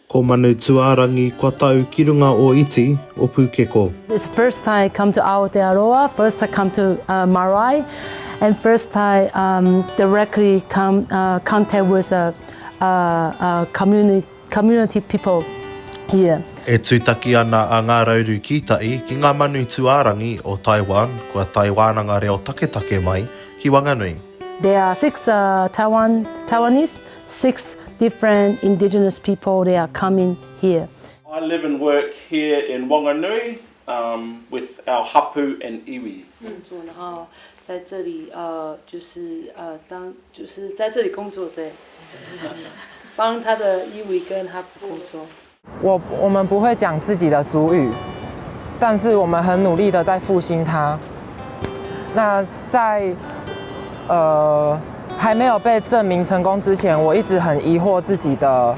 Ko Manu Tuarangi kua tau ki runga o Iti, o Pukeko. It's first time come to Aotearoa, first time come to uh, Marae, and first time um, directly come uh, contact with a, uh, uh, community, community people here. E tūtaki ana a Ngā Rauru Kīta'i ki ngā manu tūārangi o Taiwan kua tae wānanga reo taketake mai ki Wanganui. There are six uh, Taiwan, Taiwanese, six different indigenous people they are coming here. I live and work here in Wanganui um, with our hapu and iwi. 工作，然后在这里呃，就是呃当就是在这里工作，对，帮他的 iwi 跟 hapu 工作。我我们不会讲自己的族语，但是我们很努力的在复兴它。那在呃还没有被证明成功之前，我一直很疑惑自己的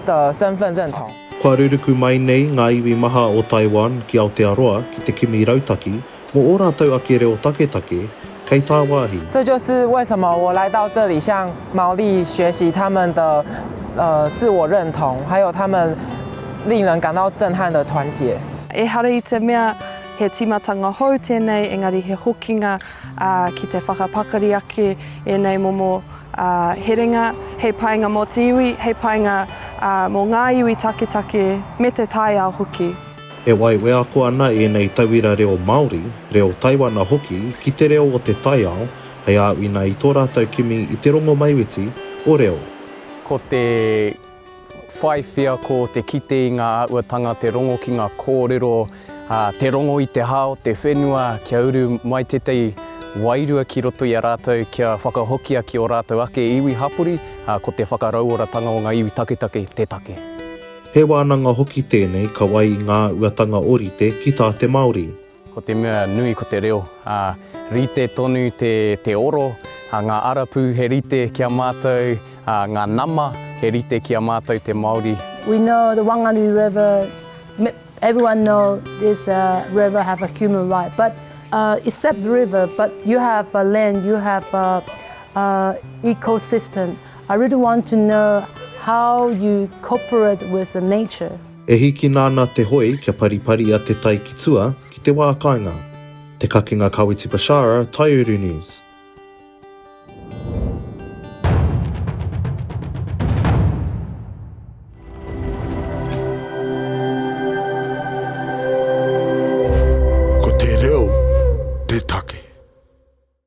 的身份认同。 Kua ruruku mai nei ngā iwi maha o Taiwan ki Aotearoa ki te kimi rautaki mō ō rātou ake reo taketake kei tāwāhi. 这就是为什么我来到这里向毛利学习他们的呃自我认同，还有他们令人感到震撼的团结。 Ehara i te mea he tīmatanga hou tēnei, engari he hokinga ki te whakapakari ake ēnei momo herenga, hei painga mō te iwi, hei painga mō ngā iwi taketake me te taiao hoki. E wai wheako ana ēnei tauira reo Māori, reo Taiwana hoki ki te reo o te taiao hei āwhina i tō rātou kimi i te rongomaiwhiti o reo. Ko te whai wheako, te kite i ngā āhuatanga, te rongo ki ngā kōrero, te rongo i te hā o te whenua kia uru mai tētahi wairua ki roto i a rātou kia whakahokia ki ō rātou ake iwi hapori, ko te whakarauoratanga o ngā iwi taketake te take. He wānanga hoki tēnei ka wai i ngā uatanga ōrite ki tā te Māori. Ko te mea nui ko te reo, ā, rite tonu te, te oro, ā, ngā arapū he rite ki a mātou, ā, ngā nama he rite ki a mātou te Māori. We know the Wanganui River, everyone know this uh, river have a human right, but uh, except the river, but you have a land, you have a, a ecosystem. I really want to know how you cooperate with the nature. E hīkina ana te hoe kia pariparia te tai ki tua, ki te wā kāinga. Te Kakenga Kawiti Bashara, Taiuru News.